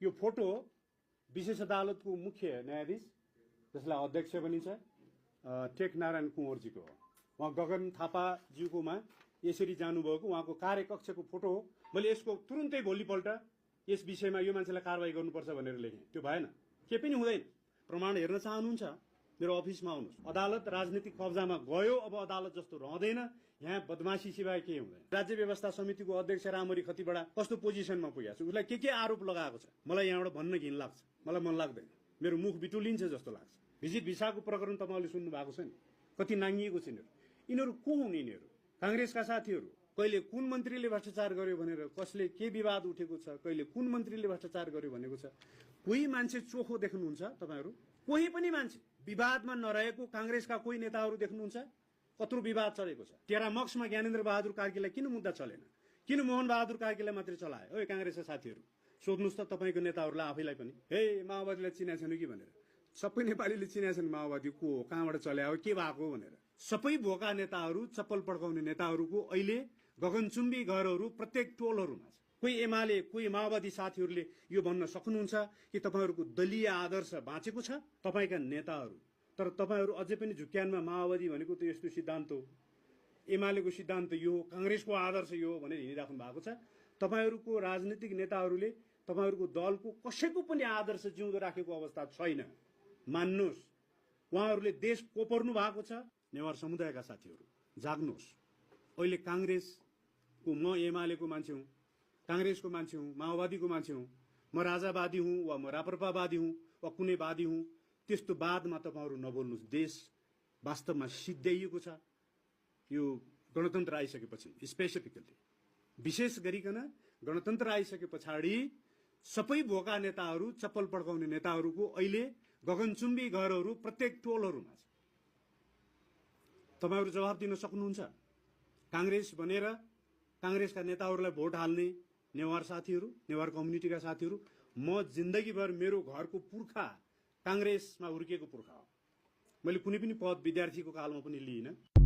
यो फोटो विशेष अदालतको मुख्य न्यायाधीश जसलाई अध्यक्ष भनिन्छ टेकनारायण कुँवरजीको हो। उहाँ गगन थापाज्यूकोमा यसरी जानुभएको उहाँको कार्यकक्षको फोटो हो। मैले यसको तुरुन्तै भोलिपल्ट यस विषयमा यो मान्छेलाई कारवाही गर्नुपर्छ भनेर लेखेँ। त्यो भएन, के पनि हुँदैन। प्रमाण हेर्न चाहनुहुन्छ मेरो अफिसमा आउनुहोस्। अदालत राजनीतिक कब्जामा गयो, अब अदालत जस्तो रहँदैन। यहाँ बदमाशी सिवाय के हुँदैन। राज्य व्यवस्था समितिको अध्यक्ष रामरी खतिवडा कस्तो पोजिसनमा पुगेको छ, उसलाई के आरोप लगाएको छ, मलाई यहाँबाट भन्न घिन लाग्छ। मलाई मन लाग्दैन, मेरो मुख बिटुलिन्छ जस्तो लाग्छ। भिजिट भिसाको प्रकरण तपाईँले सुन्नु भएको छ नि, कति नाङ्गिएको छ यिनीहरू को हुन्? यिनीहरू कांग्रेसका साथीहरू। कहिले कुन मन्त्रीले भ्रष्टाचार गर्यो भनेर कसले के विवाद उठेको छ, कहिले कुन मन्त्रीले भ्रष्टाचार गर्यो भनेको छ। कोही मान्छे चोखो देख्नुहुन्छ तपाईहरू? कोही पनि मान्छे विवादमा नरहेको कांग्रेसका कोही नेताहरू देख्नुहुन्छ? कत्रो विवाद चलेको छ। टेरा मक्समा ज्ञानेन्द्र बहादुर कार्कीलाई किन मुद्दा चलेन? किन मोहन बहादुर कार्कीलाई मात्रै चलायो? ओइ कांग्रेसका साथीहरू, सोध्नुहोस् त तपाईको नेताहरूलाई आफैलाई पनि। हे माओवादीलाई चिनेको छैन कि भनेर। सबै नेपालीले चिनेका छन् माओवादी को हो, कहाँबाट चल्या हो, के भएको भनेर। सबै भोका नेताहरू, चप्पल पड्काउने नेताहरूको अहिले गगनचुम्बी घरहरू प्रत्येक टोलहरूमा छ। कोही एमाले कोही माओवादी साथीहरूले यो भन्न सक्नुहुन्छ कि तपाईहरूको दलीय आदर्श बाँचेको छ तपाईका नेताहरू। तर तपाईहरू अझै पनि झुक्क्यानमा माओवादी भनेको त यस्तो सिद्धान्त हो, एमालेको सिद्धान्त यो हो, कांग्रेसको आदर्श यो हो भनेर हिँडिराख्नु भएको छ। तपाईहरूको राजनीतिक नेताहरूले तपाईहरूको दलको कसैको पनि आदर्श जिउँदो राखेको अवस्था छैन। मान्नुहोस्, उहाँहरूले देश कोपर्नु भएको छ। नेवार समुदायका साथीहरू जाग्नुहोस्। अहिले कांग्रेसको, म एमालेको मान्छे हुँ, कांग्रेसको मान्छे हुँ, माओवादीको मान्छे हुँ, म राजावादी हुँ वा म राप्रपावादी हुँ वा कुनै वादी हुँ, त्यस्तो वादमा तपाईहरू नबोल्नुहोस्। देश वास्तवमा सिद्ध्याइएको छ यो गणतन्त्र आइसकेपछि। स्पेसिफिकली विशेष गरिकन गणतन्त्र आइसके पछाडि सबै भोका नेताहरू, चप्पल पड्काउने नेताहरूको अहिले गगनचुम्बी घरहरू प्रत्येक टोलहरूमा छ। तपाईहरू जवाफ दिन सक्नुहुन्छ? कांग्रेस भनेर कांग्रेसका नेताहरूलाई भोट हाल्ने नेवार साथीहरू, नेवार कम्युनिटीका साथीहरू, म जिन्दगीभर मेरो घरको पुर्खा कांग्रेसमा हुर्किएको पुर्खा हो। मैले कुनै पनि पद विद्यार्थीको कालमा पनि लिइन।